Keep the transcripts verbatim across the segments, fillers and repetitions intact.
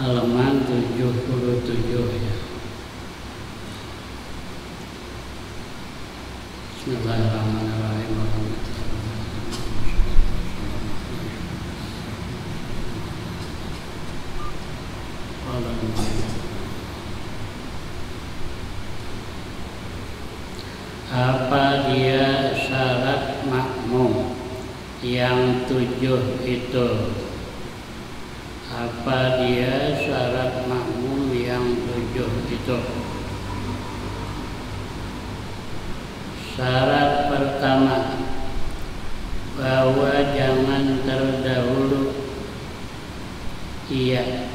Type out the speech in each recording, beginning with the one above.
Halaman tujuh puluh tujuh ya. Bismillahirrahmanirrahim. Apa dia syarat makmum yang tujuh itu? Apa dia syarat makmum yang tujuh itu? Syarat pertama, bahwa jangan terdahulu ia.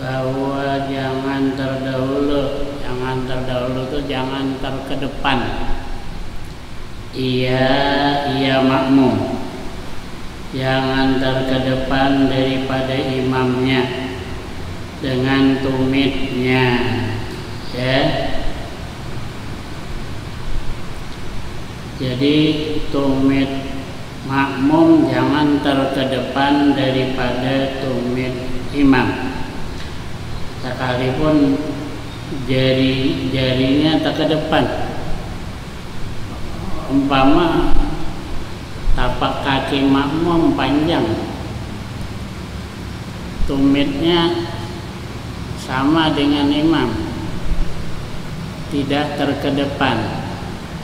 Bahwa jangan terdahulu, jangan terdahulu itu jangan terkedepan. Ia, ia makmum. Jangan terkedepan daripada imamnya dengan tumitnya, ya. Jadi tumit makmum jangan terkedepan daripada tumit imam. Sekalipun jari-jarinya terkedepan. Umpama tapak kaki makmum panjang, tumitnya sama dengan imam, tidak terkedepan,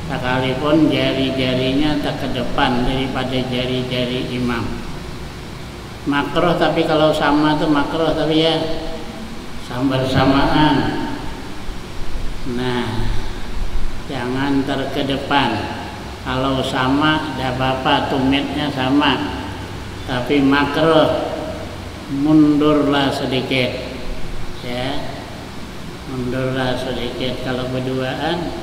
sekalipun jari-jarinya terkedepan daripada jari-jari imam. Makruh, tapi kalau sama tuh makruh, tapi ya sama bersamaan. Nah, jangan terkedepan. Kalau sama, tidak apa-apa, tumitnya sama. Tapi makruh, mundurlah sedikit. Ya, mundurlah sedikit. Kalau berduaan,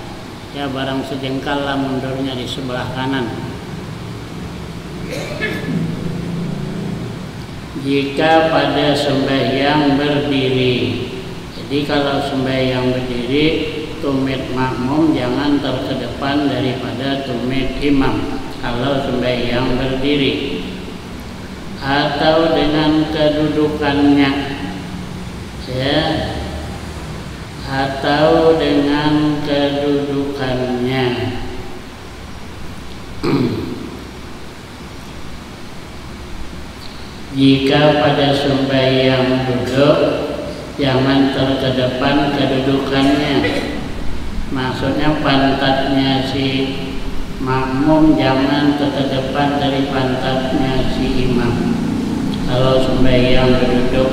ya barang sejengkal lah mundurnya di sebelah kanan. Jika pada sembahyang berdiri, jadi kalau sembahyang berdiri, tumit makmum jangan terkedepan daripada tumit imam kalau sembahyang berdiri, atau dengan kedudukannya, ya, atau dengan kedudukannya. Jika pada sembahyang duduk, jangan terkedepan kedudukannya. Maksudnya pantatnya si makmum jangan terkedepan dari pantatnya si imam kalau sembahyang berduduk.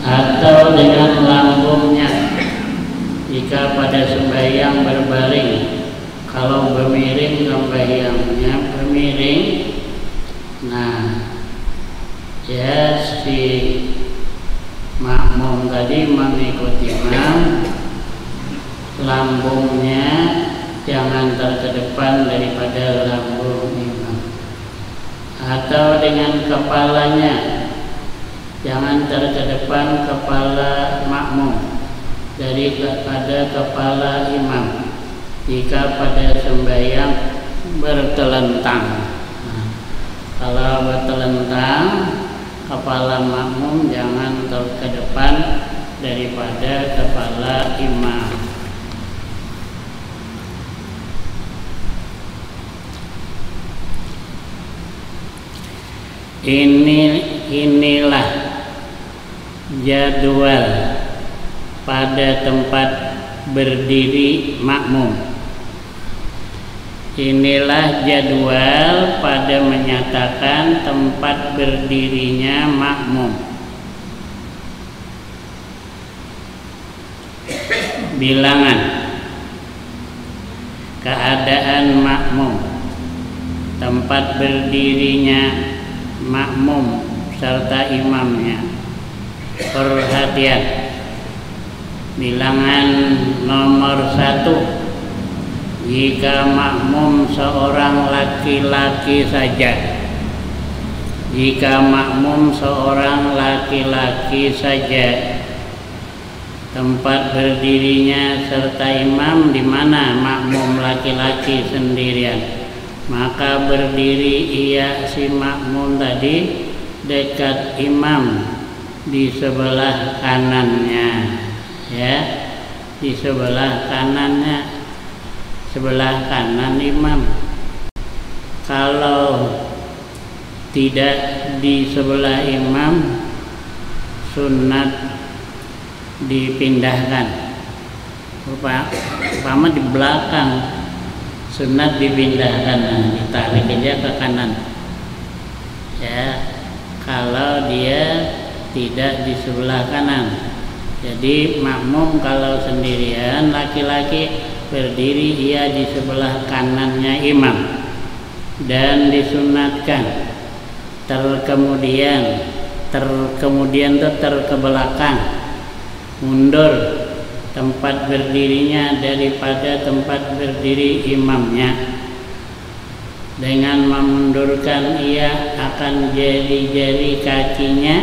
Atau dengan lambungnya jika pada sembahyang berbaring. Kalau bemiring sambahyangnya, bemiring, nah, ya, si makmum tadi mengikuti imam, lambungnya jangan terkedepan daripada lambung imam. Atau dengan kepalanya, jangan terkedepan kepala makmum daripada kepala imam jika pada sembahyang bertelentang. Nah, kalau bertelentang, kepala makmum jangan terkedepan daripada kepala imam. Ini, inilah jadwal pada tempat berdiri makmum. Inilah jadwal pada menyatakan tempat berdirinya makmum. Bilangan. Keadaan makmum. Tempat berdirinya makmum serta imamnya. Perhatian. Bilangan nomor satu. Jika makmum seorang laki-laki saja. Jika makmum seorang laki-laki saja. Tempat berdirinya serta imam di mana makmum laki-laki sendirian, maka berdiri ia si makmum tadi dekat imam di sebelah kanannya, ya, di sebelah kanannya, sebelah kanan imam. Kalau tidak di sebelah imam, sunat dipindahkan. Upa- umpama di belakang, sunat dipindahkan, nah, ditarik aja ke kanan, ya, kalau dia tidak di sebelah kanan. Jadi makmum kalau sendirian laki-laki berdiri ia di sebelah kanannya imam, dan disunatkan terkemudian, terkemudian itu terkebelakang, mundur tempat berdirinya daripada tempat berdiri imamnya, dengan memundurkan ia akan jari-jari kakinya,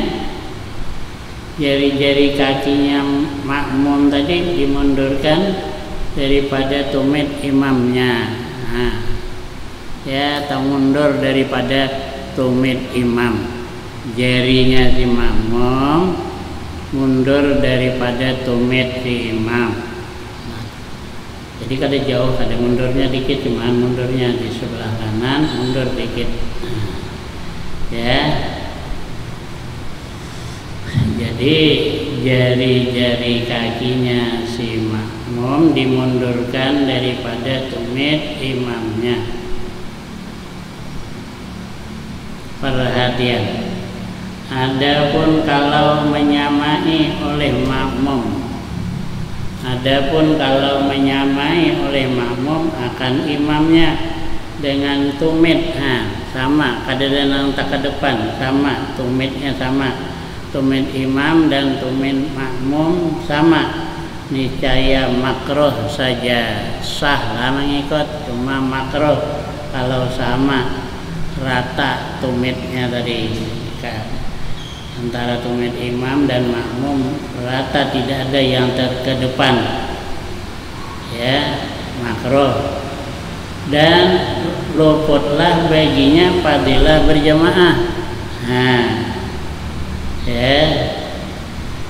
jari-jari kakinya makmum tadi dimundurkan daripada tumit imamnya. Nah, ya, atau mundur daripada tumit imam. Jarinya si makmum mundur daripada tumit si imam. Nah, jadi kada jauh, kada mundurnya dikit, cuman mundurnya di sebelah kanan, mundur dikit. Nah, ya. Jadi jari-jari kakinya si makmum dimundurkan daripada tumit imamnya. Perhatian. Adapun kalau menyamai oleh makmum, adapun kalau menyamai oleh makmum akan imamnya dengan tumit, ha, sama, kada ada nang takadepan, sama, tumitnya sama, tumit imam dan tumit makmum sama. Niscaya makruh saja, sah lah mengikut, cuma makruh kalau sama rata tumitnya tadi. Ka- Antara tumit imam dan makmum rata, tidak ada yang terkedepan. Ya, makruh. Dan luputlah baginya fadilah berjamaah. Nah, ya.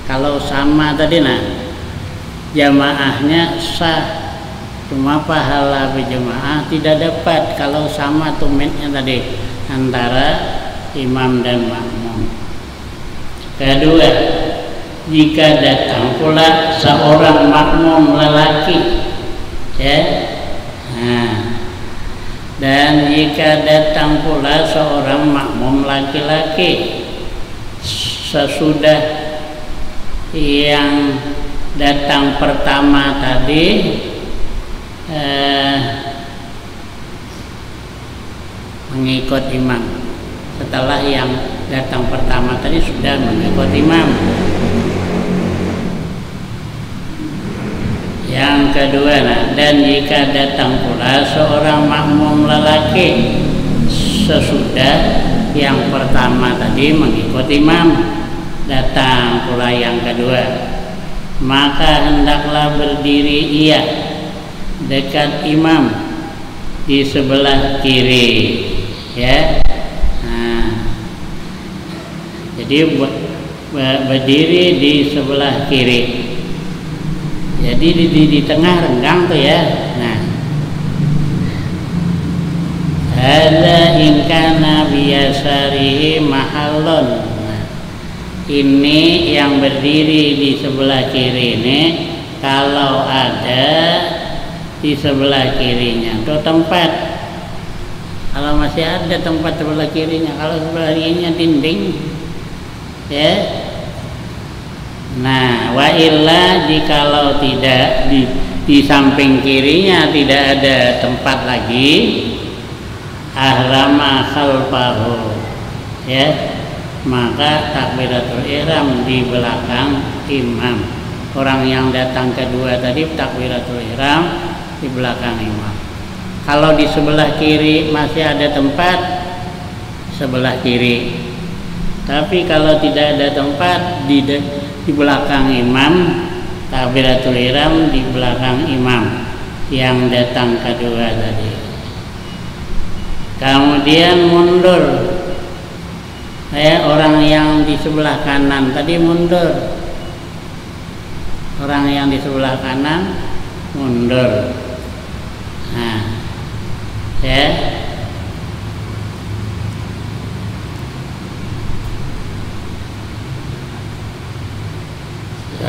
Kalau sama tadi, nah, jamaahnya sah, cuma pahala berjamaah tidak dapat kalau sama tumitnya tadi antara imam dan makmum. Kedua, jika datang pula seorang makmum lelaki, ya, nah, dan jika datang pula seorang makmum laki-laki sesudah yang datang pertama tadi, eh, mengikut imam. Setelah yang datang pertama tadi sudah mengikut imam. Yang kedua, nah, dan jika datang pula seorang makmum lelaki sesudah yang pertama tadi mengikut imam, datang pula yang kedua, maka hendaklah berdiri ia dekat imam di sebelah kiri, ya. Nah, jadi be- be- berdiri di sebelah kiri. Jadi di, di, di tengah renggang tuh, ya. Nah, hadza in kana biyasarihi mahallun. Nah, ini yang berdiri di sebelah kiri ini, kalau ada di sebelah kirinya tuh tempat. Kalau masih ada tempat sebelah kirinya, kalau sebelah kirinya dinding, ya. Nah, wa illa, jikalau tidak di, di samping kirinya tidak ada tempat lagi, ahrama khalfahu, ya, maka takbiratul ihram di belakang imam. Orang yang datang kedua tadi takbiratul ihram di belakang imam. Kalau di sebelah kiri masih ada tempat, sebelah kiri. Tapi kalau tidak ada tempat di de- di belakang imam, takbiratul ihram di belakang imam yang datang kedua tadi. Kemudian mundur Eh, orang yang di sebelah kanan tadi mundur. Orang yang di sebelah kanan mundur. Nah, ya.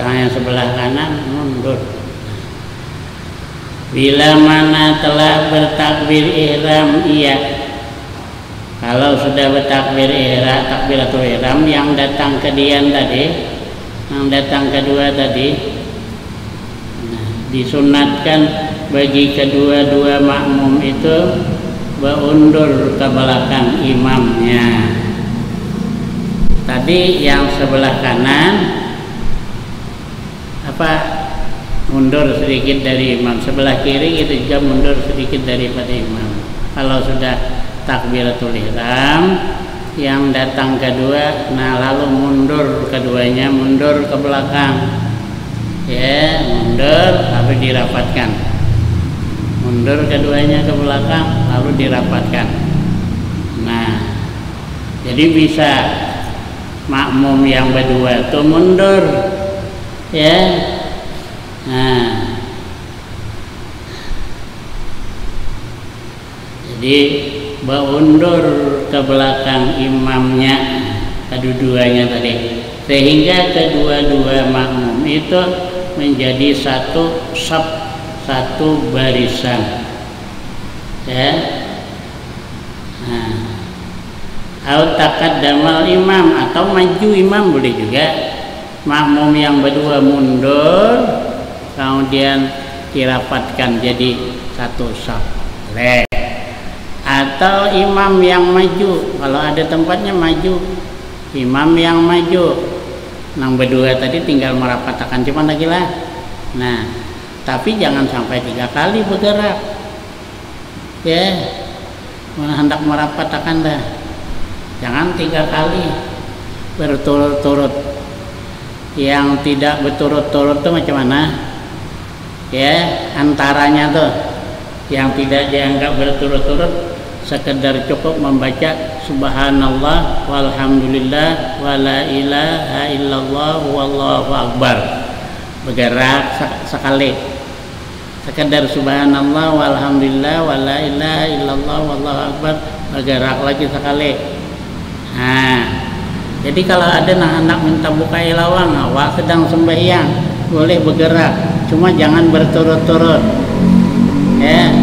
Orang yang sebelah kanan mundur. Bila mana telah bertakbir ihram ia. Kalau sudah bertakbir ihram, takbiratul ihram, yang datang ke dian tadi, yang datang kedua tadi, nah, disunatkan bagi kedua-dua makmum itu beundur ke belakang imamnya. Tadi yang sebelah kanan apa, mundur sedikit dari imam, sebelah kiri itu juga mundur sedikit daripada imam. Kalau sudah takbiratul ihram, yang datang kedua, nah, lalu mundur keduanya, mundur ke belakang, ya, mundur lalu dirapatkan, mundur keduanya ke belakang lalu dirapatkan. Nah, jadi bisa makmum yang berdua tuh mundur, ya. Nah, jadi beundur ke belakang imamnya, kedua-duanya tadi, sehingga kedua-dua makmum itu menjadi satu saf, satu barisan, ya. Nah, au takaddamal imam, atau maju imam boleh juga. Makmum yang berdua mundur, kemudian dirapatkan jadi satu saf. Boleh. Atau imam yang maju, kalau ada tempatnya maju. Imam yang maju. Nang berdua tadi tinggal merapatakan cuman lagi lah. Nah, tapi jangan sampai tiga kali bergerak. Ya, mana hendak merapatakan dah. Jangan tiga kali berturut-turut. Yang tidak berturut-turut tuh macam mana? Ya, antaranya tuh yang tidak dianggap berturut-turut, sekedar cukup membaca subhanallah walhamdulillah wala ilaha illallah wallahu akbar. Bergerak se- sekali. Sekedar subhanallah walhamdulillah wala ilaha illallah wallahu akbar, bergerak lagi sekali. Nah, jadi kalau ada nang hendak minta bukai lawang, awak sedang sembahyang, boleh bergerak, cuma jangan berturut-turut. Ya,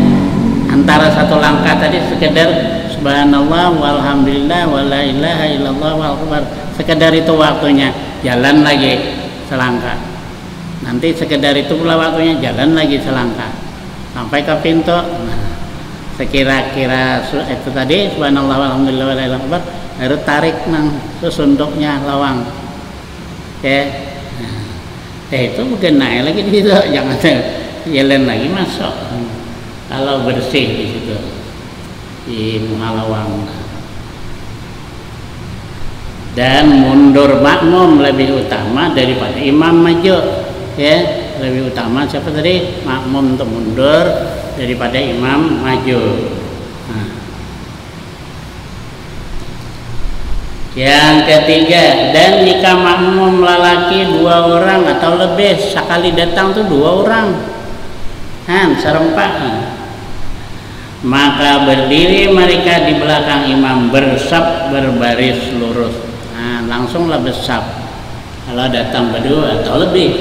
antara satu langkah tadi sekedar subhanallah walhamdulillah wala ilaha illallah wallahu akbar. Sekedar itu waktunya, jalan lagi selangkah. Nanti sekedar itu pula waktunya, jalan lagi selangkah sampai ke pintu. Nah, sekira-kira su- itu tadi, subhanallah walhamdulillah wala ilaha illallah, baru tarik nang sesunduknya lawang. Oke. Nah, eh, itu bukan naik lagi di situ, jangan jalan lagi masuk. Hmm. Kalau bersih di situ, di muha lawang. Dan mundur makmum lebih utama daripada imam maju, ya. Lebih utama siapa tadi? Makmum untuk mundur daripada imam maju. Nah. Yang ketiga, dan jika makmum lalaki dua orang atau lebih, sekali datang tuh dua orang, han, serempak, han. Maka berdiri mereka di belakang imam, bersaf, berbaris lurus. Nah, langsunglah bersaf. Kalau datang berdua atau lebih.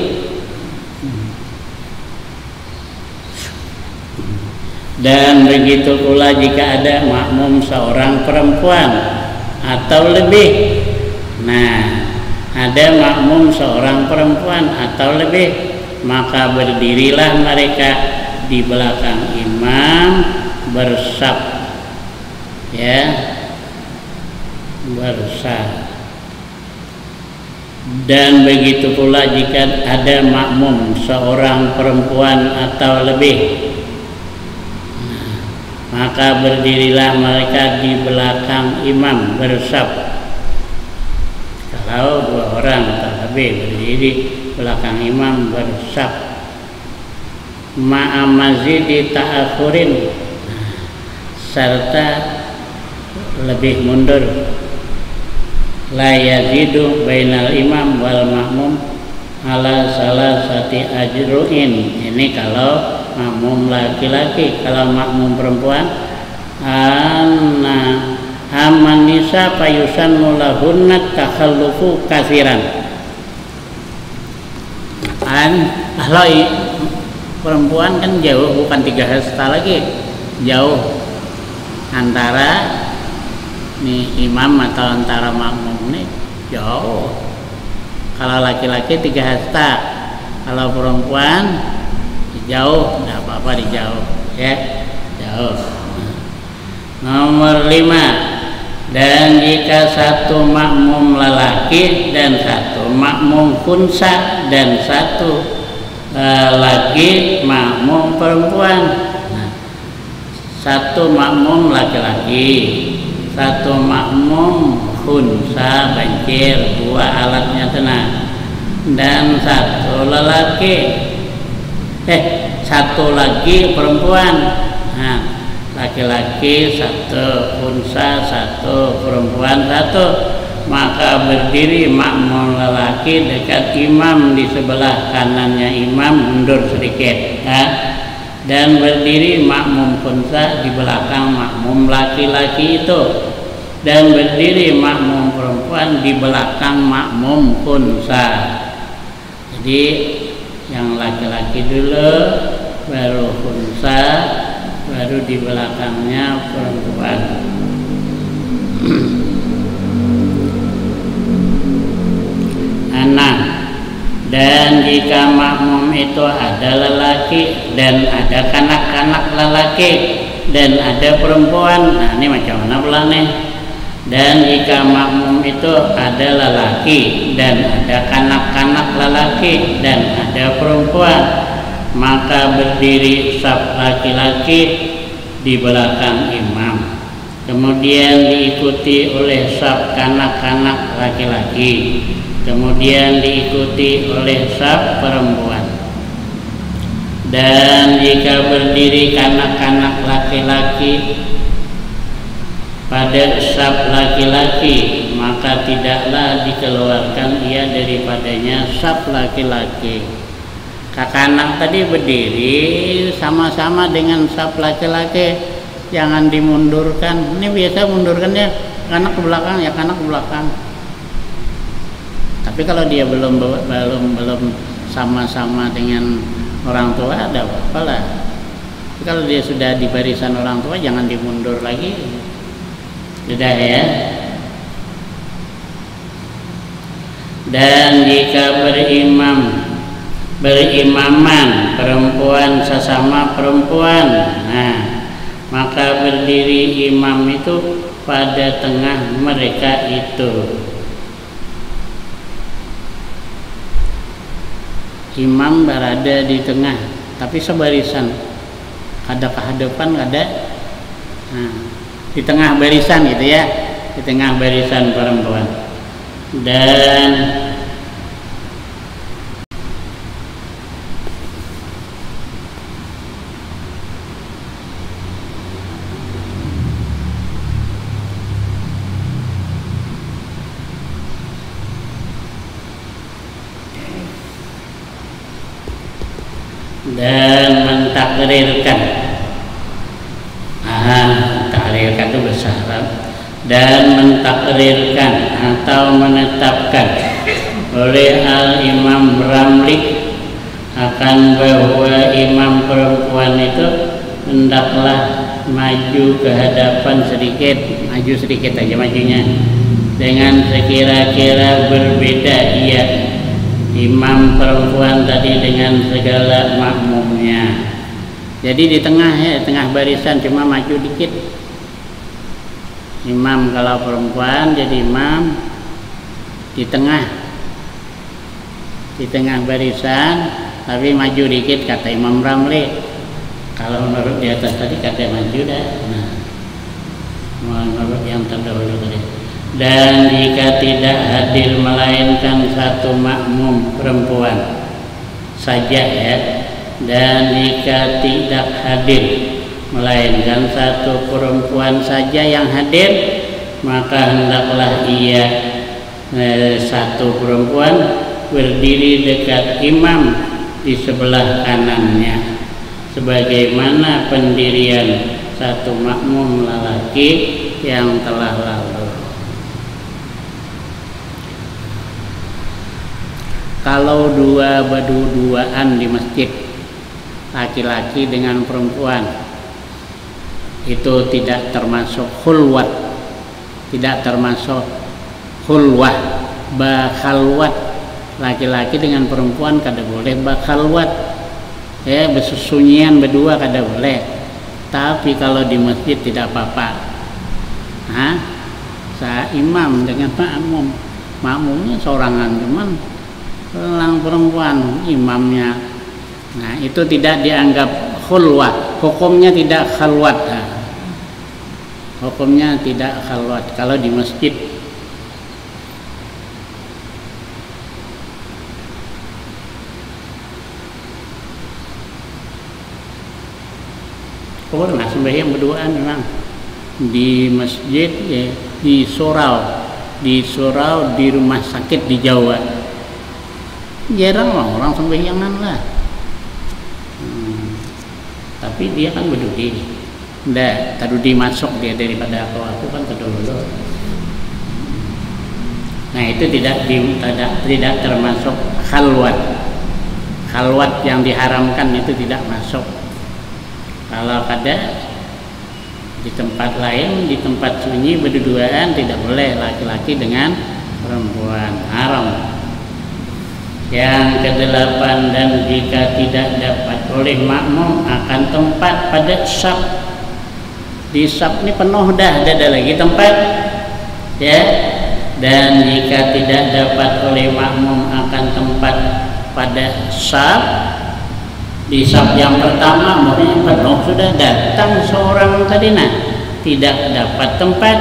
Dan begitu pula jika ada makmum seorang perempuan atau lebih. Nah, ada makmum seorang perempuan atau lebih, maka berdirilah mereka di belakang imam bersaf. Ya, bersaf. Dan begitu pula jika ada makmum seorang perempuan atau lebih, maka berdirilah mereka di belakang imam bersaf. Kalau dua orang atau lebih berdiri belakang imam bersaf. Ma'a mazidi ta'akhurin, serta lebih mundur. La yazidu bainal imam wal makmum ala salasati ajru'in. Ini kalau makmum laki-laki. Kalau makmum perempuan, anna amman nisa fayusannu lahunna takhallufu kasiran. An, kalau i-, perempuan kan jauh, bukan tiga hasta lagi, jauh antara ni imam atau antara makmum ni jauh. Kalau laki-laki tiga hasta, kalau perempuan jauh, tidak apa-apa dijauh, ya, jauh. Nomor lima, dan jika satu makmum lelaki dan satu makmum khunsa dan satu, eh, lagi makmum perempuan. Nah, satu makmum laki-laki, satu makmum khunsa, bancir, dua alatnya tu nah. Dan satu lelaki, eh, satu lagi perempuan. Nah, laki-laki satu, khunsa satu, perempuan satu. Maka berdiri makmum lelaki dekat imam di sebelah kanannya imam, mundur sedikit, ya. Dan berdiri makmum khunsa di belakang makmum laki-laki itu. Dan berdiri makmum perempuan di belakang makmum khunsa. Jadi, yang laki-laki dulu, baru khunsa, baru di belakangnya perempuan. Enam. Dan jika makmum itu ada lelaki dan ada kanak-kanak lelaki dan ada perempuan, nah, ini macam mana pula nih? Dan jika makmum itu ada lelaki dan ada kanak-kanak lelaki dan ada perempuan, maka berdiri saf laki-laki di belakang imam, kemudian diikuti oleh saf kanak-kanak laki-laki, kemudian diikuti oleh saf perempuan. Dan jika berdiri kanak-kanak laki-laki pada saf laki-laki, maka tidaklah dikeluarkan ia daripadanya saf laki-laki. Kakanak tadi berdiri sama-sama dengan saf laki-laki, jangan dimundurkan. Ini biasa mundurkan ya, kanak ke belakang, ya kanak ke belakang. Tapi kalau dia belum, belum, belum sama-sama dengan orang tua, ada apa-apa lah. Tapi kalau dia sudah di barisan orang tua, jangan dimundur lagi. Sudah ya. Dan jika berimam, berimaman perempuan sesama perempuan, nah, maka berdiri imam itu pada tengah mereka itu. Imam berada di tengah, tapi sebarisan, kada kehadapan, kada, nah, di tengah barisan gitu ya, di tengah barisan perempuan. Dan dan mentakrirkan. Ah, takrirkan itu bahasa Arab. Dan mentakrirkan atau menetapkan oleh Al Imam Ramli akan bahwa imam perempuan itu hendaklah maju ke hadapan sedikit, maju sedikit aja majunya, dengan sekira-kira berbeda ia imam perempuan tadi dengan segala makmumnya. Jadi di tengah ya, tengah barisan, cuma maju dikit. Imam kalau perempuan jadi imam di tengah, di tengah barisan, tapi maju dikit, kata Imam Ramli. Kalau menurut di atas tadi, kata maju dah. Nah, menurut yang terdahulu tadi. Dan jika tidak hadir melainkan satu makmum perempuan saja ya, dan jika tidak hadir melainkan satu perempuan saja yang hadir, maka hendaklah ia Eh, satu perempuan berdiri dekat imam di sebelah kanannya, sebagaimana pendirian satu makmum lelaki yang telah lalu. Kalau dua berduaan di masjid, laki-laki dengan perempuan, itu tidak termasuk khulwat, tidak termasuk khulwah, bakhalwat. Laki-laki dengan perempuan kada boleh bakhalwat, ya, besusunyian berdua kada boleh. Tapi kalau di masjid tidak apa-apa. Nah, sa imam dengan makmum, makmumnya sorangan, cuman lang perempuan imamnya. Nah, itu tidak dianggap khulwah, hukumnya tidak khalwat. Nah, hukumnya tidak khalwat kalau di masjid. Pernah sembahyang berduaan memang di masjid, ya, di surau, di surau, di rumah sakit di Jawa. Jarang lah orang sembahyangan lah. Hmm. Tapi dia kan bedudi. Nda, tadudi masuk dia daripada aku, aku kan tadahulu. Nah, itu tidak di, tidak, tidak termasuk khalwat. Khalwat yang diharamkan itu tidak masuk. Kalau kada, di tempat lain, di tempat sunyi, berduaan, tidak boleh laki-laki dengan perempuan, haram. Yang kedelapan, dan jika tidak dapat oleh makmum akan tempat pada saf, di saf ni penuh dah, ada lagi tempat, ya. Dan jika tidak dapat oleh makmum akan tempat pada saf, di saf yang pertama, maksudnya penuh sudah, datang seorang tadi, nah, tidak dapat tempat,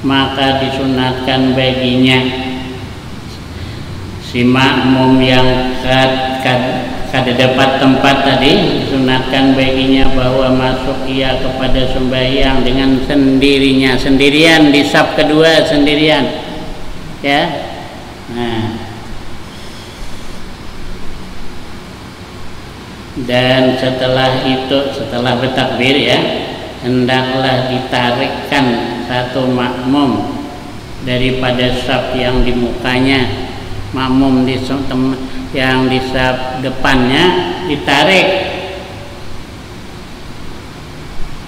maka disunatkan baginya si makmum yang kad, kad, kada dapat tempat tadi, disunatkan baginya bahwa masuk ia kepada sembahyang dengan sendirinya, sendirian, di saf kedua sendirian, ya. Nah, dan setelah itu, setelah bertakbir, ya, hendaklah ditarikkan satu makmum daripada saf yang di mukanya, makmum di se-, tem-, yang di saf depannya ditarik,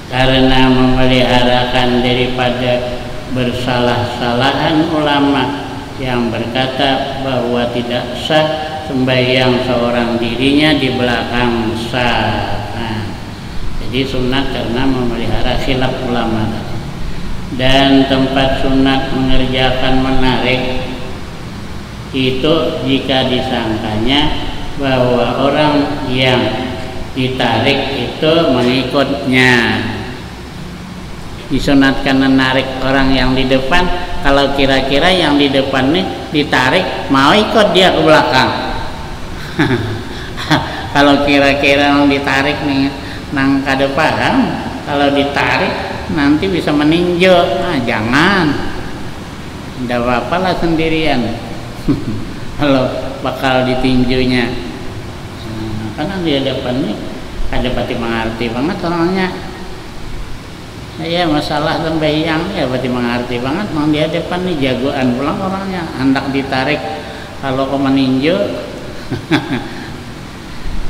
karena memeliharakan daripada bersalah-salahan ulama yang berkata bahwa tidak sah sembahyang seorang dirinya di belakang saf. Nah, jadi sunat karena memelihara khilaf ulama tadi. Dan tempat sunat mengerjakan menarik itu jika disangkanya bahwa orang yang ditarik itu mengikutnya. Disunatkan menarik orang yang di depan, kalau kira-kira yang di depan nih ditarik, mau ikut dia ke belakang. Kalau kira-kira yang ditarik nih nang kada paham, kalau ditarik nanti bisa meninjau. Ah, jangan. Tidak apa-apa lah sendirian. Kalau bakal ditinjunya. Nah, karena di hadapan nih kada pati mengerti banget orangnya. Ya, masalah sembahyang ya pati mengerti banget, nang di hadapan nih jagoan pulang orangnya, handak ditarik kalau ke meninju.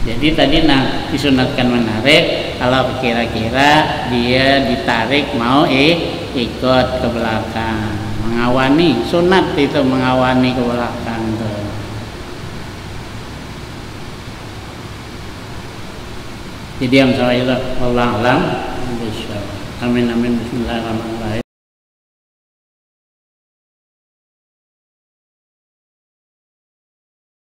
Jadi tadi nah disunatkan menarik kalau kira-kira dia ditarik mau eh, ikut ke belakang, mengawani, sunat itu mengawani ke belakang tuh. Jadi yang salah itu Allah alam. Amin, amin. Bismillahirrahmanirrahim.